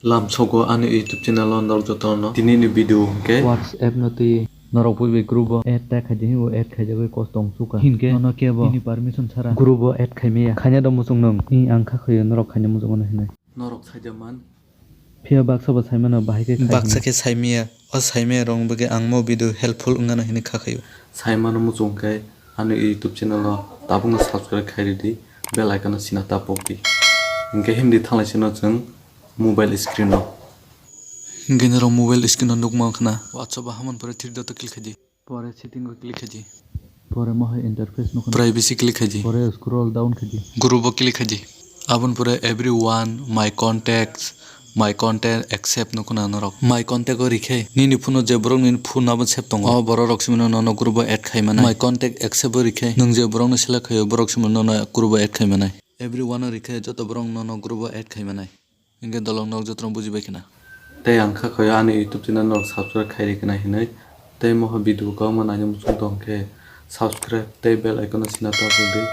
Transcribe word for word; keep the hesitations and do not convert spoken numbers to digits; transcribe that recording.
Lamsogo ani YouTube channel o norok jotono tini ni video hwnkhe WhatsApp no twi norok pui bai group o add ta khaidi, hinwi add khaijagwi kos tong suka. Hinkhe nono kebo nini permission chara group o add khaimaya. Khaina do muchung nung, i ang kha khaio norok khaina muchung mano hinwi. Norok saida man. Phiya baksa bo saimano bahai khe khai Baksa hino. Khe saimaya, o saimaya rong bagwi ang mo video helpful wngano hinwi kha khaio. Saimano muchung khe ani YouTube channel o tabukno subscribe khai ridi, bell icon no sina ta pok di. Hinkhe himdi thanglai sino chwng mobile screen o. Hinkhe norok mobile screen o nukma khna WhatsApp o hamon pore three dot o click khaidi. Pore setting o click khaidi. Pore mohai interface nukho. Privacy click khaidi. Pore scroll down khaidi. Group o click khaidi. Aboni pore everyone, my contacts, my contact accept nukho na norok. My contact o rikhe nini phone o je borok nini phone abo save tongo. O borok rok simi no nono group o add khai manai. My contact accept o rikhe nwng je borok no select khaio borok simi no nono group o add khai manai. Everyone o rikhe joto borok nono group o add khai manai. Hinkhe dolong nok jotono bujibai khna. Tei ang kha khaio ani YouTube channel norok subscribe khai ri khna hinwi. Tei moha video kwbangma naina muchung tong khe subscribe tei bell icon no sina ta pok di.